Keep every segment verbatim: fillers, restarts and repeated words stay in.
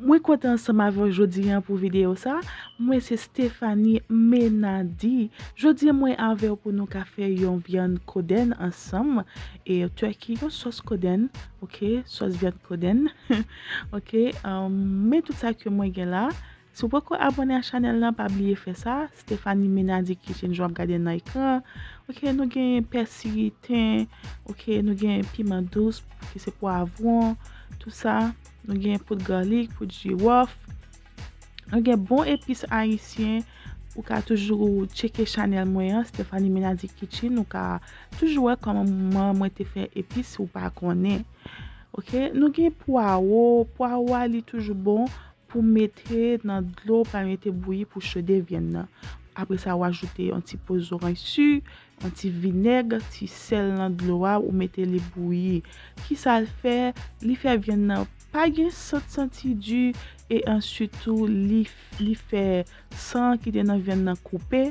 Mwen kontan ansanm avè w jodi a pou videyo sa. Mwen se Stephanie Menady. Jodi a mwen avè w pou nou ka fè yon vyann kodenn ansanm. E turkey, yon sòs kodenn. Ok, sòs vyann kodenn. Ok, um, men tout sa ke mwen gen la. Si w poko abòne a chanèl lan, pa bliye fè sa. Stephanie Menady Kitchen, jan w ap gade nan ekran. Ok, nou gen pèsi, ten. Ok, nou gen piman dous, ki se pwavwon, tout sa. Nou gen poud galik, poud jiwòf. Nou gen bon epis ayisyen. Ou ka toujou tcheke chanèl mwen an, Stephanie Menady Kitchen. Ou ka toujou wè kòman mwen te fè epis ou pa konnen. Ok, nou gen pwawo. Pwawo a, li toujou bon pou mete nan dlo, pa mete bouyi pou chode vyann nan. Apre sa, ou ajoute yon ti po zoranj si, yon ti vinèg, ti sèl nan dlo a, ou mete li bouyi. Kisa l fè? Li fè vyann nan pa gen sant santi di, e answit tou, li, li fè san ki te nan vyann nan koupe.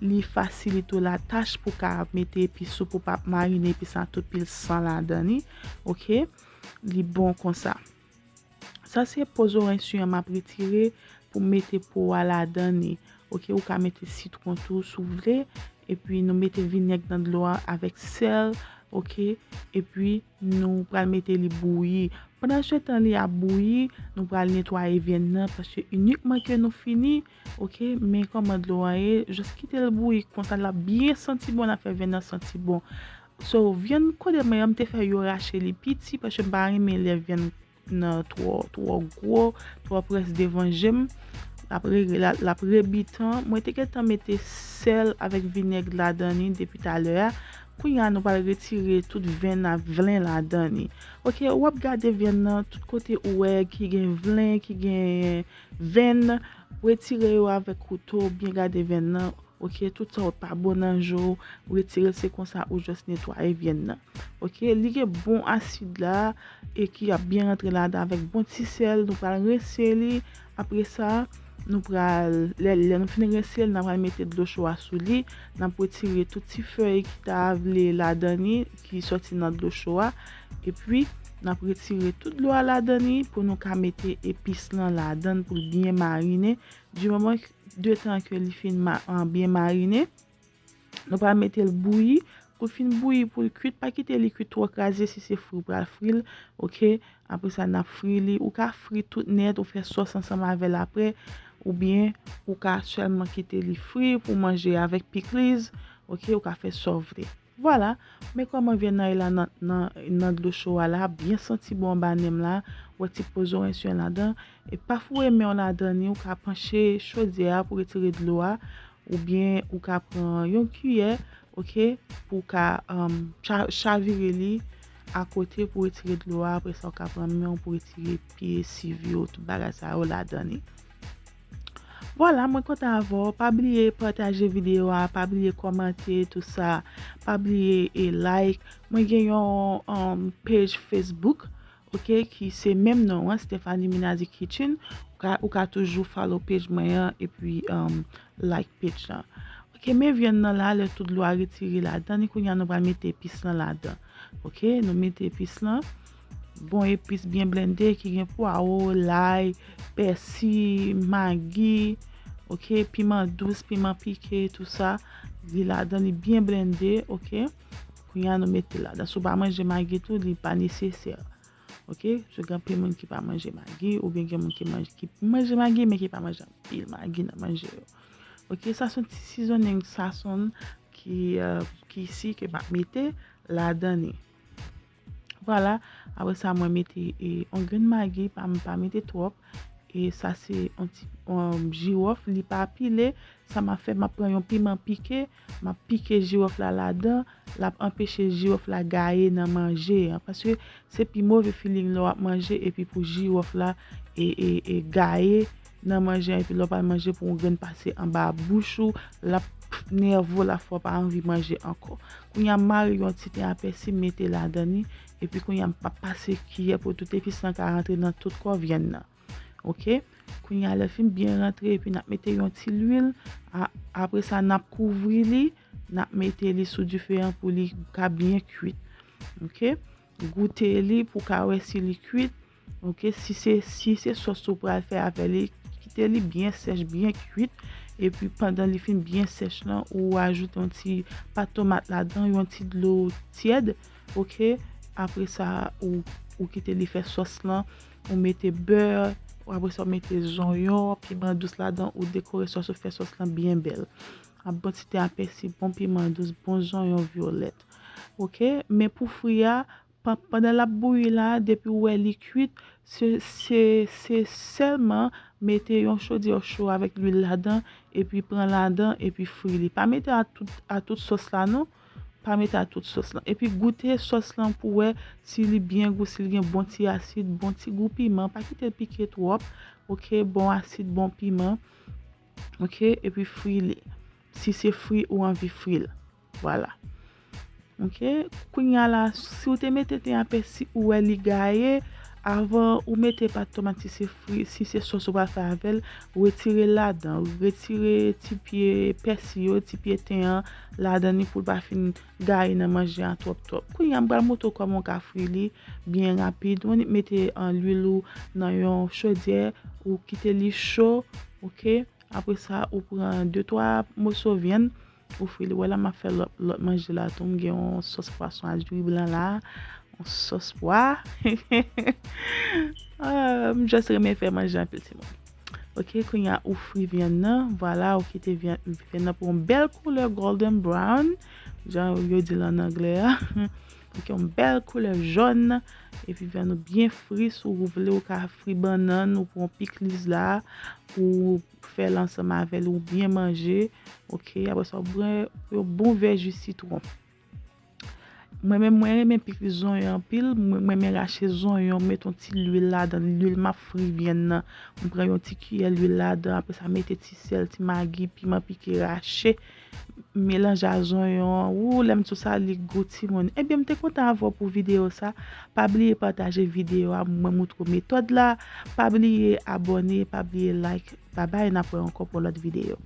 Li fasilite w latach pou ka mete epis ou, pou pa marine epis lan tout, pil san ladan li. Ok? Li bon konsa. Sa se po zoranj si an m ap retire pou mete po a ladan li. Ok, ou ka mete sitwon tou si w vle. Epi nou mete vinèg nan dlo a avèk sèl. Ok, epi nou pral mete li bouyi. Pandan se tan li ap bouyi, nou pral netwaye vyann nan, paske inikman ke nou fini, ok, men kòman dlo a ye, jis kite l bouyi konsa, l ap byen santi bon, l ap fè vyann nan santi bon. So, vyann kodenn mwen an, m te fè yo rache li piti, paske m pa renmen lè vyann nan twò, twò gwo, twò près devan je m. L ap re-, l ap, l ap rebitan. Mwen te gentan mete sèl avèk vinèg ladan li depi talè a. Kounye a, nou pral retire tout venn a, vlen ladan li. Ok, w ap gade vyann nan, tout kote ou wè ki gen vlen, ki gen venn, retire yo avèk kouto, byen gade venn nan. Ok, tout sa w pa bon nan je w, retire l, se konsa ou jis netwaye vyann nan. Ok, li gen bon asid la, e ki ap byen rantre ladan avèk bon ti sèl. Nou pral rense li. Apre sa, nou pral, lè, lè nou fin rense l, n a pral mete dlo cho a sou li. N ap retire tout ti fèy ki ta vle ladan li, ki sòti nan dlo cho a. Epi, n ap retire tout dlo a ladan li pou nou ka mete epis lan ladan pou l byen marine. Di moman, detan ke li fin ma-, an, byen marine, nou pral mete l bouyi. Pou l fin bouyi, pou l kuit, pa kite li kuit twò kraze si se fri w pral fri l, ok? Apre sa, n ap fri li. Ou ka fri tout nèt, ou fè sòs ansanm avè l apre, oubyen ou ka sèlman kite li fri pou manje avèk pikliz, ok? Ou ka fè sa w vle. Vwala, men kòman vyann nan ye la nan, nan, nan dlo cho a la, byen santi bon anba nen m la, wè ti po zoranj si an ladan, e pa foure men w ladan ni, ou ka panche chodyè a pou retire dlo a, oubyen ou ka pran yon kiyè, ok, pou w ka, um, cha-, chavire li akote pou retire dlo a, apre sa ou ka pran men w pou retire pye sivi yo, tout bagay sa yo ladan ni. Vwala, mwen kontan avè w. Pa bliye pataje videyo a, pa bliye kòmante, tout sa. Pa bliye e like. Mwen gen yon, um, page Facebook, ok, ki se menm non an, Stephanie Menady Kitchen. Ou ka, ou ka toujou follow page mwen an, epi, um, like page lan. Ok, men vyann nan la, lè tout dlo a retire ladan, ni kounye a nou pral mete epis lan ladan. Ok, nou mete epis lan. Bon epis byen blende ki gen pwawo, lay, pèsi, magi, ok, piman dous, piman pike, tout sa. Li ladan, li byen blende, ok. Kounye a nou mete ladan. Si w pa manje magi tou, li pa nesesè. Ok, so gen anpil moun ki pa manje magi, oubyen gen moun ki manje, ki manje magi, men ki pa manje anpil magi nan manje yo. Ok, sa se yon ti seasoning sazon ki, euh, ki si ke m ap mete ladan ni. Vwala, apre sa mwen mete, e, yon grenn magi, pa, pa mete twòp. E sa se yon ti, um, jiwòf, li pa pile. Sa m ap fè, m ap pran yon piman pike, m ap pike jiwòf la ladan, l ap anpeche jiwòf la gaye nan manje an. Paske se pi move feeling lè w ap manje epi pou jiwòf la e, e, e gaye nan manje an, epi lè w pral manje pou yon grenn pase anba bouch ou, l ap nève w, l ap fè w pa anvi manje ankò. Kounye a m mare yon ti ten a pèsi m mete ladan ni, epi kounye a m ap pase kiyè pou tout epis lan ka rantre nan tout kò vyann nan. Ok? Kounye a lè l fin byen rantre, epi n ap mete yon ti lwil. A-, apre sa, n ap kouvri li, n ap mete li sou dife an pou li ka byen kuit. Ok? Goute li pou ka wè si li kuit. Ok, si se si se sòs ou pral fè avè li, kite li byen sèch, byen kwit. Epi pandan li fin byen sèch lan, ou ajoute yon ti pat tomat ladan, yon ti dlo tyèd. Ok, apre sa ou ou kite li fè sòs lan. Ou mete bè, apre sa ou mete zonyon, piman dous ladan, ou dekore sòs, ou fè sòs lan byen bèl. Ap bon ti ten a pèsi, bon piman dous, bon zonyon vyolèt. Ok, men pou fri a, pandan l ap bouyi la, depi w wè li kwit, se se se sèlman mete yon chodyè cho avèk lwil ladan, epi pran ladan epi fri li. Pa mete a tout a tout sòs la non. Pa mete a tout sòs lan. Epi goute sòs lan pou wè si li byen gou, si li gen bon ti asid, bon ti gou piman. Pa kite l pike twòp. Ok, bon asid, bon piman. Ok, epi fri li. Si se fri ou anvi fri l. Vwala. Ok, kounye a la, si w te mete ten a pèsi, ou wè li gaye, avan ou mete pat tomat, si se fri, si se sòs ou pral fè avè l, retire l ladan. Retire ti pye pèsi yo, ti pye ten an ladan li pou l pa fin gaye nan manje a twòp twòp. Kounye a m pral montre w kòman w ka fri li byen rapid. Ou annik mete lwil ou nan yon chodyè, ou kite li cho, ok? Apre sa, ou pran de twa moso vyann, ou fri li. Wè la m ap fè lòt lòt manje la tou. M gen yon sòs pwason a dri blan la, yon sòs pwa. Ah, m just renmen fè manje anpil timoun. Ok, kounye a ou fri vyann nan. Vwala, ou kite vyann vyann nan pou yon bèl koulè golden brown, jan yo di l an anglè a. Ok, yon bèl koulè jòn. Epi vyann ou byen fri. Si w vle, ou ka fri bannann, ou pran pikliz la, ou fè l ansanm avè l, ou byen manje. Ok, apre sa ou pran yon bon vè ji sitwon. Mwen menm mwen renmen pikliz zonyon anpil. Mwen mwen renmen rache zonyon, m mete yon ti lwil ladan, lwil m ap fri vyann nan. M pran yon ti kiyè lwil ladan, apre sa mete ti sèl, ti magi, piman pike rache, melanje a zonyon an. Ou lè m di w sa, li gou timoun. Ebyen, m te kontan avè w pou videyo sa. Pa bliye pataje videyo a, mwen moutre w metòd la. Pa bliye abòne, pa bliye like. Babay, n ap wè ankò pou lòt videyo.